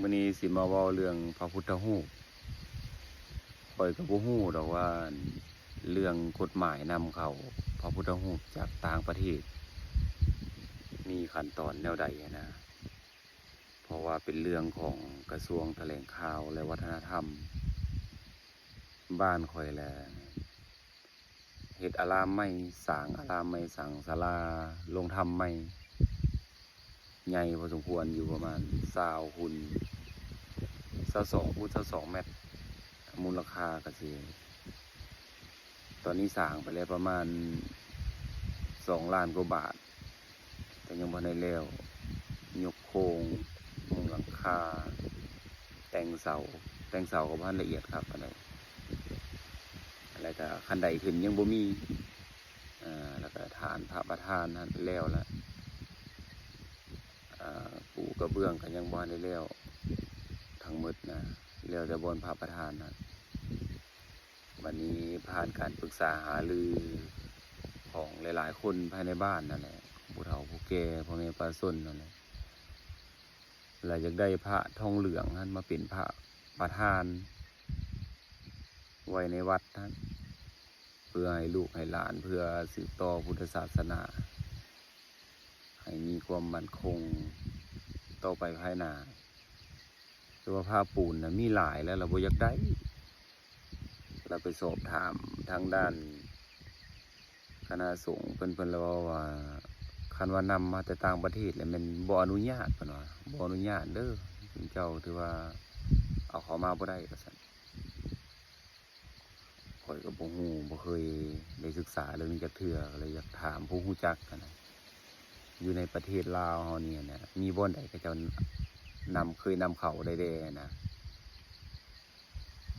ມື້ນີ້ຊິມາເວົ້າເລື່ອງພະພຸດທະຮູບ. ຂ້ອຍກໍບໍ່ຮູ້ດອກວ່າ ເລື່ອງກົດໝາຍນຳເຂົ້າພະພຸດທະຮູບຈາກຕ່າງປະເທດ ມີຂັ້ນຕອນແນວໃດຫັ້ນນະ, ເພາະວ່າເປັນເລື່ອງຂອງກະຊວງຖະແຫຼງຂ່າວ ແລະ ວັດທະນະທຳ. ບ້ານຂ້ອຍລະ ເຮັດອາລາມໃໝ່, ສ້າງອາລາມໃໝ່, ສ້າງສາລາລົງທຳໃໝ່ ໃຫຍ່ພໍສົມຄວນຢູ່ ປະມານຊາວຄູນ ຊາວສອງຄູນຊາວສອງແມັດ, ມູນລະຄ່າກະຊິ ຕອນນີ້ສ້າງໄປແລ້ວປະມານສອງລ້ານກວ່າບາດ. ແຕ່ຍັງບໍ່ທັນໄດ້ແລ້ວ, ຍົກໂຄງ, ມຸງຫຼັງຄາ, ແຕ່ງເສົາ, ແຕ່ງເສົາກໍບໍ່ທັນລະອຽດຄັກປານໃດ, ແລ້ວກະຄັນໄດຂຶ້ນຍັງບໍ່ມີ, ອາ ແລ້ວກະຖານພະປະທານຫັ້ນແລ້ວລະ, ອາ ປູກະເບື້ອງກໍຍັງບໍ່ທັນໄດ້ແລ້ວທັງໝົດນະ, ແລ້ວແຕ່ບ່ອນພະປະທານຫັ້ນ. ບັດນີ້ຜ່ານການປຶກສາຫາລືຂອງຫຼາຍໆຄົນພາຍໃນບ້ານນັ້ນແຫຼະ, ຜູ້ເຖົ້າຜູ້ແກ່, ພໍ່ແມ່ປະຊາຊົນນັ້ນແຫຼະ, ລະຢາກໄດ້ພະທອງເຫຼືອງຫັ້ນມາເປັນພະປະທານໄວ້ໃນວັດຫັ້ນ ເພື່ອໃຫ້ລູກໃຫ້ຫຼານ, ເພື່ອສືບຕໍ່ພຸດທະສາສະໜາ ໃຫ້ມີຄວາມໝັ້ນຄົງຕໍ່ໄປພາຍໜ້າ. ແຕ່ວ່າພະປູນນະມີຫຼາຍແລ້ວ ລະບໍ່ຢາກໄດ້. ລະໄປສອບຖາມທາງດ້ານຄະນະສົງເພິ່ນ, ເພິ່ນລະເວົ້າວ່າ ຄັນວ່ານຳມາແຕ່ຕ່າງປະເທດລະແມ່ນບໍ່ອະນຸຍາດ, ເພິ່ນວ່າບໍ່ອະນຸຍາດເດີ້, ເຈົ້າຖືວ່າເອົາເຂົ້າມາບໍ່ໄດ້ ວ່າຊັ້ນ. ຂ້ອຍກໍບໍ່ຮູ້, ບໍ່ເຄີຍໄດ້ສຶກສາເລື່ອງນີ້ຈັກເທື່ອ, ກໍເລີຍຢາກຖາມຜູ້ຮູ້ຈັກຫັ້ນນະ, ຢູ່ໃນປະເທດລາວເຮົານີ້ນະ ມີບ່ອນໃດເຂົາເຈົ້ານຳ, ເຄີຍນຳເຂົ້າໄດ້ແດ່ນະ?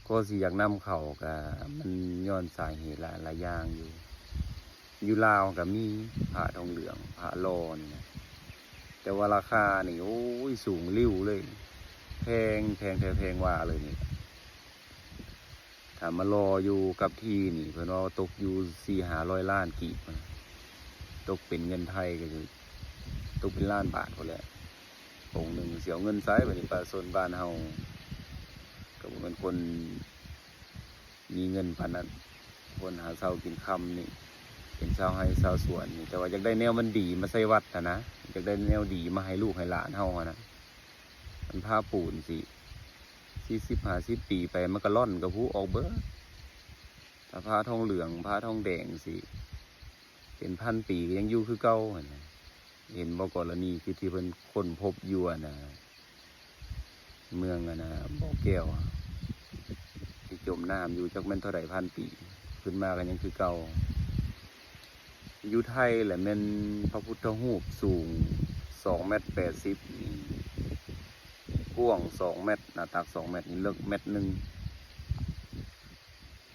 ກໍຊິຢາກນຳເຂົ້າ ກະມັນຍ້ອນສາເຫດຫຼາຍ, ຫຼາຍຢ່າງຢູ່. ຢູ່ລາວກໍມີພະທອງເຫຼືອງ, ພະຫຼໍ່ນີ້ນະ, ແຕ່ວ່າລາຄານີ້ ໂອ້ຍ ສູງລິ້ວເລີຍ, ແພງ, ແພງແທ້ແພງວ່າເລີຍນີ້. ຖ້າມາຫຼໍ່ຢູ່ກັບທີ່ນີ້ ເພິ່ນວ່າຕົກຢູ່ສີ່ຫ້າຮ້ອຍລ້ານກີບ, ຕົກເປັນເງິນໄທກໍຄືຕົກເປັນລ້ານບາດພຸ້ນແຫຼະ. ອົງໜຶ່ງຊິເອົາເງິນໃສ? ບັດນີ້ປະຊາຊົນບ້ານເຮົາກໍບໍ່ແມ່ນຄົນມີເງິນປານນັ້ນ, ຄົນຫາເຊົ້າກິນຄ່ຳນີ້ ເປັນຊາວໄຮ່ຊາວສວນນີ້, ແຕ່ວ່າຢາກໄດ້ແນວມັນດີມາໃສ່ວັດຫັ້ນນະ, ຢາກໄດ້ແນວດີມາໃຫ້ລູກໃຫ້ຫຼານເຮົາຫັ້ນນະ. ມັນພະປູນຊິ ສີ່ສິບຫ້າສິບປີໄປ ມັນກໍລ່ອນກະພຸອອກເບິດ. ຖ້າພະທອງເຫຼືອງ ພະທອງແດງຊິ ເປັນພັນປີກໍຍັງຢູ່ຄືເກົ່າຫັ້ນນະ. ເຫັນບໍ່ ກໍລະນີຄືທີ່ເພິ່ນຄົ້ນພົບຢູ່ ອັນນະ ເມືອງ ອັນນະ ບໍ່ແກ້ວ ທີ່ຈົມນ້ຳຢູ່ ຈັກແມ່ນເທົ່າໃດພັນປີ ຂຶ້ນມາກໍຍັງຄືເກົ່າ. ຢູ່ໄທລະແມ່ນພະພຸດທະຮູບສູງສອງແມັດແປດສິບ ກວ້າງສອງແມັດ, ໜ້າຕັກສອງແມັດ, ນີ້ເລິກແມັດໜຶ່ງ,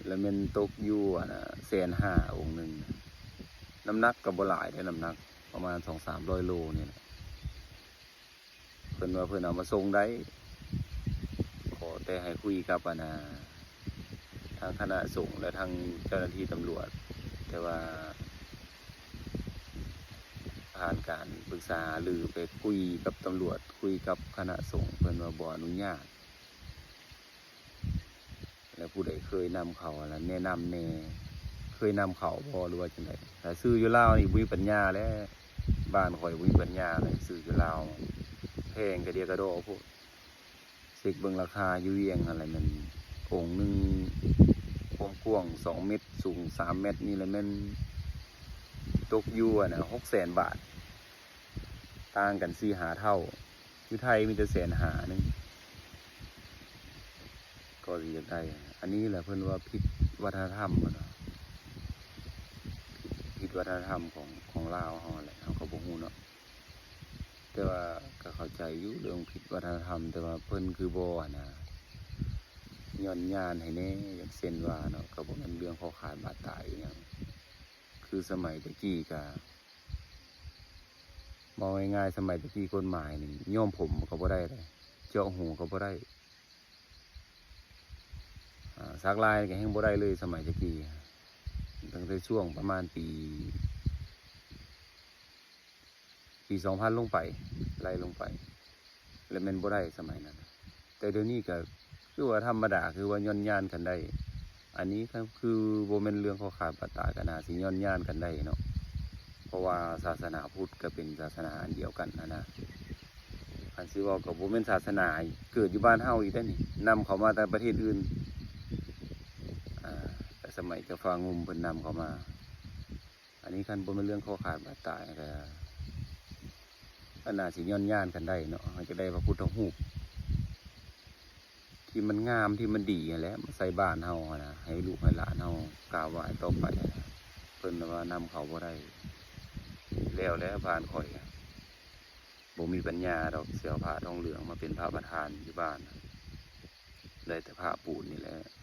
ລະແມ່ນຕົກຢູ່ ອັນນະ ແສນຫ້າອົງໜຶ່ງ. ນ້ຳໜັກກໍບໍ່ຫຼາຍເດ້, ນ້ຳໜັກປະມານສອງສາມຮ້ອຍໂລນີ້ແຫຼະ. ເພິ່ນວ່າເພິ່ນເອົາມາສົ່ງໄດ້, ຂໍແຕ່ໃຫ້ຄຸຍກັບ ອັນນາ ທາງຄະນະສົງ ແລະ ທາງເຈົ້າໜ້າທີ່ຕຳຫຼວດ, ແຕ່ວ່າຜ່ານການປຶກສາຫາລືໄປຄຸຍກັບຕຳຫຼວດ, ຄຸຍກັບຄະນະສົງ, ເພິ່ນວ່າບໍ່ອະນຸຍາດ. ແລ້ວຜູ້ໃດເຄີຍນຳເຂົ້າລະແນະນຳແດ່, ເຄີຍນຳເຂົ້າບໍ່ ຫຼືວ່າຈັ່ງໃດ? ຖ້າຊື້ຢູ່ລາວນີ້ບໍ່ມີປັນຍາແຫຼະ, ບ້ານຂ້ອຍບໍ່ມີປັນຍາແຫຼະ, ຊື້ຢູ່ລາວແພງກະເດຍກະດໍໂພດ. ເຊັກເບິ່ງລາຄາຢູ່ວຽງຫັ້ນແຫຼະ ແມ່ນອົງໜຶ່ງຄວາມກວ້າງສອງແມັດ, ສູງສາມແມັດ, ນີ້ລະແມ່ນຕົກຢູ່ ອັນນະ ຫົກແສນບາດ, ຕ່າງກັນສີ່ຫ້າເທົ່າ. ຢູ່ໄທມີແຕ່ແສນຫ້າໜຶ່ງ ກໍຊິຢາກໄດ້. ອັນນີ້ແຫຼະເພິ່ນວ່າຜິດວັດທະນະທຳ, ເພິ່ນວ່າ ຜິດ ຜິດວັດທະນະທຳຂອງ ຂອງລາວເຮົາແຫຼະ, ເຮົາກໍບໍ່ຮູ້ເນາະ. ແຕ່ວ່າກໍເຂົ້າໃຈຢູ່ເລື່ອງຜິດວັດທະນະທຳ, ແຕ່ວ່າເພິ່ນຄືບໍ່ ອັນນາ ຍ້ອນຍານໃຫ້ແດ່, ຢ່າງເຊັ່ນວ່າເນາະ, ກໍບໍ່ແມ່ນເລື່ອງຂໍຂາດບາດຕາຍອີ່ຫຍັງ. ຄືສະໄໝແຕ່ກີ້ກະ ເວົ້າງ່າຍໆ ສະໄໝແຕ່ກີ້ກົດໝາຍນີ້ ຍ້ອມຜົມກໍບໍ່ໄດ້ເດ້, ເຈາະຫູກໍບໍ່ໄດ້, ອາ ສັກລາຍນີ້ກໍແຮ່ງບໍ່ໄດ້ເລີຍ. ສະໄໝແຕ່ກີ້ ຕັ້ງແຕ່ຊ່ວງປະມານປີ ປີສອງພັນລົງໄປ, ໄລ່ລົງໄປ ແລ້ວແມ່ນບໍ່ໄດ້ສະໄໝນັ້ນ. ແຕ່ດຽວນີ້ກໍຄືວ່າທຳມະດາ ຄືວ່າຍ້ອນຍານກັນໄດ້. ອັນນີ້ກໍຄືບໍ່ແມ່ນເລື່ອງຂໍ້ຂາດບາດຕາຍ ກໍໜ້າຊິຍ້ອນຍານກັນໄດ້ເນາະ ເພາະວ່າສາສະໜາພຸດກໍເປັນສາສະໜາອັນດຽວກັນຫັ້ນນະ. ຄັນຊິເວົ້າກໍບໍ່ແມ່ນສາສະໜາເກີດຢູ່ບ້ານເຮົາອີກເດ້ນີ້ ນຳເຂົ້າມາແຕ່ປະເທດອື່ນ ອ່າ ແຕ່ສະໄໝເຈົ້າຟ້າງຸ່ມເພິ່ນນຳເຂົ້າມາ. ອັນນີ້ຄັນບໍ່ແມ່ນເລື່ອງຂໍ້ຂາດບາດຕາຍ ກໍ ກໍໜ້າຊິຍ້ອນຍານກັນໄດ້ເນາະ. ເຮົາຈະໄດ້ພະພຸດທະຮູບທີ່ມັນງາມ ທີ່ມັນດີຫັ້ນແຫຼະ ມາໃສ່ບ້ານເຮົາຫັ້ນນະ ໃຫ້ລູກໃຫ້ຫຼານເຮົາກາບໄຫວ້ຕໍ່ໄປຫັ້ນນະ. ເພິ່ນວ່ານຳເຂົ້າບໍ່ໄດ້ ແລ້ວແຫຼະ ບ້ານຂ້ອຍ ບໍ່ມີປັນຍາດອກ ຊິເອົາພະທອງເຫຼືອງມາເປັນພະປະທານຢູ່ບ້ານ ໄດ້ແຕ່ພະປູນນີ້ແຫຼະ.